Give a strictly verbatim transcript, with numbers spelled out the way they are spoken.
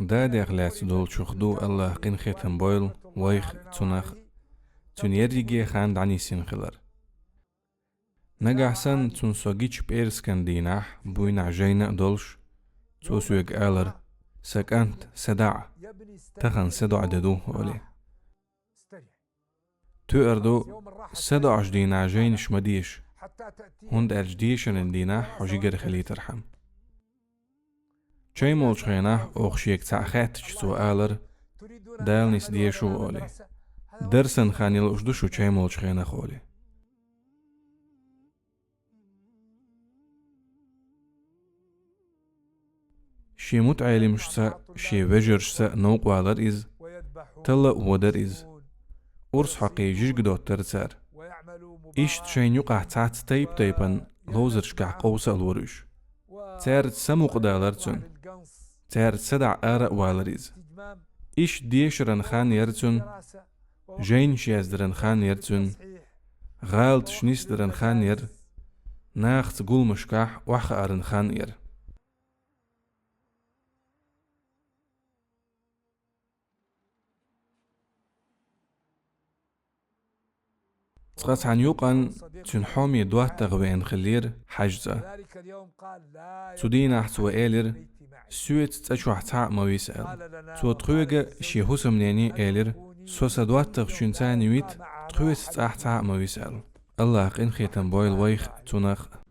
Дадех лаьцна долчух ду, АллахӀ къинхетам бойла вайх а, цунах а, цуьнан ерриге хан дӀанисйина хилар. Нагахь санна цунна со гича пӀераскан дийнахь, буйнахь жайна а долуш, цо соьга алара: «Сан кӀант, садаӀа, тахана садоӀу де ду», — олий. Тоьар ду, садоӀучу дийнахь жайнаш ма деша, хӀунда аьлча дешаран дийнахь хьо жигара хилийтархьама. Чай молчу хенахь оха шега цхьаъ хаьттича, цо алара: «Дала нисдеш ву», — олий. «Дарсан хан лууш ду шу чай молчу хенахь», — олий. Шен мутаӀелимашца, шен вежаршца новкъа валара иза, талла а водара иза. Урс хьокхий жижиг доттара цара. Иштта шайна юкъахь цхьацца тайп-тайпана ловзаршкахь къовса а лора уьш. Цаьрца самукъадалара цуьнан. Цаьрца садаӀа ара а валара иза. Иштта дешаран хан яра цуьнан, жайнаш яздаран хан яра цуьнан, гӀалаташ нисдаран хан яра, нахаца гуламашкахь охьахааран хан яра. Цкъа цхьана юкъанна цуьнан хьоме доттагӀа веана хиллера хьаьжцӀа. Цу дийнахь цо элира: «Соьца цӀа чохь цхьаъ ма виса», — аьлла. Цо тхоьга, шен хӀусамнене а элира: «Со сан доттагӀчуьнца а вита, тхоьца цӀахь цхьаъ ма виса», — аьлла. АллахӀ къинхетам бойла вайх а, цунах а,